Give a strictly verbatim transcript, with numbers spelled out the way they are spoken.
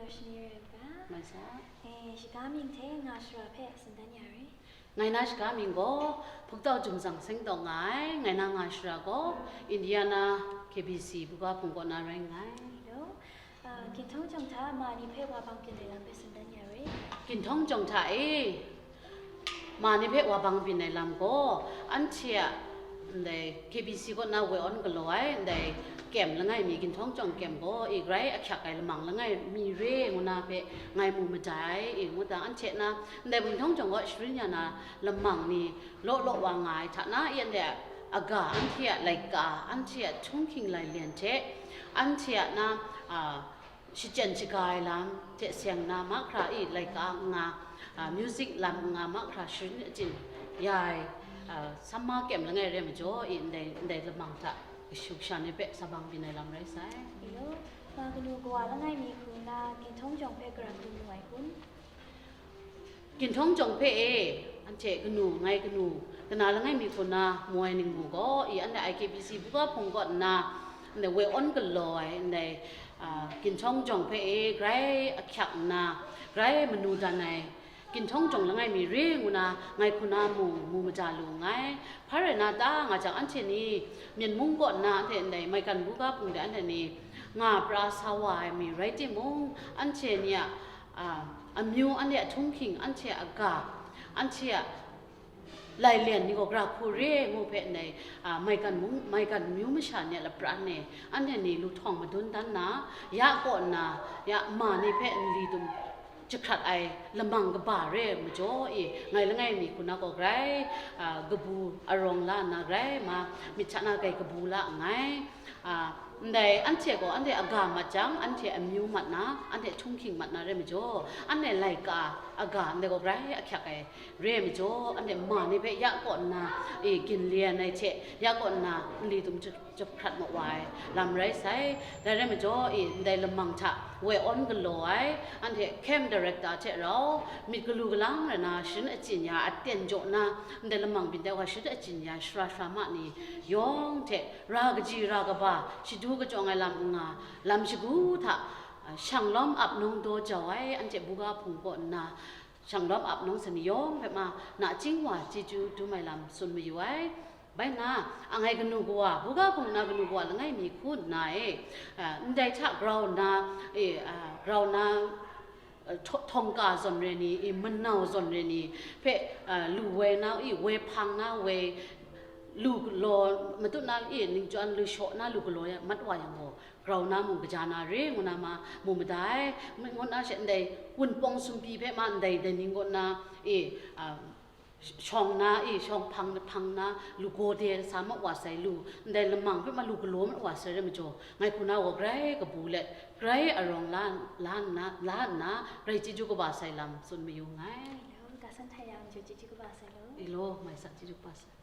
Roshni Rempa. Mai sa. Eh, shiga mying hte nga shara hpe tsun dan ya re. Ngai na shiga mying gaw Hpungtau Jumzang Seng taw nga ai, ngai na nga shara gaw Indiana K B C buga hpung kaw na rai nngai. Hello. Uh, Ginhtawng Jawng hta ma ni hpe wa bang byin ai lam hpe tsun dan ya re. Ginhtawng Jawng hta e, ma ni hpe wa bang byin ai lam gaw, anhte a ndai K B C kaw na woi awn galaw ai ndai kem langai mi, Ginhtawng Jawng kem gaw, i grai ahkyak ai lamang langai mi re ngu na hpe ngai mu madai, i ngu ta, anhte na ndai Ginhtawng Jawng kaw sharin ya na lamang ni law law wa nga ai hta na, i ndai aga, anhte a laika, anhte a htunghking lailen hte, anhte a na, a, shachyen shaga ai lam hte seng na mahkra i laika nga, a, music lam nga mahkra sharin achyin ya ai, a, samma kem langai rai majaw i ndai, ndai lamang hta kashu kasha ni hpe sa bang byin ai lam rai sai. Hello, ma kanu kawa langai mi hku na Ginhtawng Jawng hpe gara hku mu ai kun? Ginhtawng Jawng hpe e, anhte kanu, ngai kanu, kana langai mi hku na mu ai ningmu gaw, i anhte I K B C buga hpung kaw nna, ndai woi awn galaw ai, ndai, a, Ginhtawng Jawng hpe e, grai ahkyak nna, grai manu dan ai, Ginhtawng Jawng langai mi re ngu na, ngai hku na mu, mu maja lu nngai. Hpa rai na ta nga jang, anhte ni Myen mung kaw nna, anhte ndai maigan buga hpung de anhte ni nga pra sa wa ai mi rai timung, anhte ni a, a, amyu, anhte a htunghking, anhte a ga, anhte a lailen ni gaw gara hku re ngu hpe ndai, a, maigan mung, maigan amyu masha ni a lapran e, anhte ni lu htawng madun dan na, ya kaw nna, ya ma ni hpe nli dum jahkrat ai lamang kaba re majaw i, ngai langai mi hku na gaw grai, a, kabu arawng la nna, grai ma myit hta na grai kabu la nngai. A, ndai anhte gaw anhte a ga mat jang, anhte amyu mat na, anhte htunghking mat na re majaw, anhte laika a ga ndai gaw grai ahkyak ai re majaw, anhte ma ni hpe ya kaw nna, e, ginlen ai hte ya kaw nna nli dum jahkrat ma wa ai lam rai sai. Dai rai majaw, e, ndai lamang hta woi awn galaw ai, anhte camp director hte rau myit galu galang rai na sharin achyin ya, aten jaw na, ndai lamang byin dai wa sharin achyin ya, shara shara ma ni yawng hte ra kaji ra kaba, shadu kachyawng ai lam n nga, lam shagu hta, a, shang lawm ap nawng daw jau ai, anhte buga hpung kaw nna, shang lawm ap nawng sa ni yawng hpe ma, nachying wa chyeju dum ai lam tsun mayu ai. Bai nna, a, ngai kanu kawa, buga hpung na kanu kawa langai mi hku nna e, a, ndai hta grau nna, e, a, grau nna, a, htaw-, htawngka zawn re ni, e, manau zawn re ni hpe, a, lu woi na, e, woi hpang na, woi lu galaw, matut na, e, ningchyan lu shaw na, lu galaw ya, mat wa yang gaw, grau na mung kaja na re ngu na ma mu madai, ngu na she ndai wunpawng sumpi hpe ma ndai, dai ning kaw na, e, a, shawng na, e, shawng hpang, hpang na, lu gaw de sa ma wa sai lu, ndai lamang hpe ma lu galaw ma wa sai re majaw, ngai hku na gaw grai kabu let, grai arawng la, la nna, la nna, grai chyeju kaba sai lam tsun mayu nngai. Hello, ga san htai yang chyeju kaba sai lo. Ilo, mai sa chyeju kaba sai.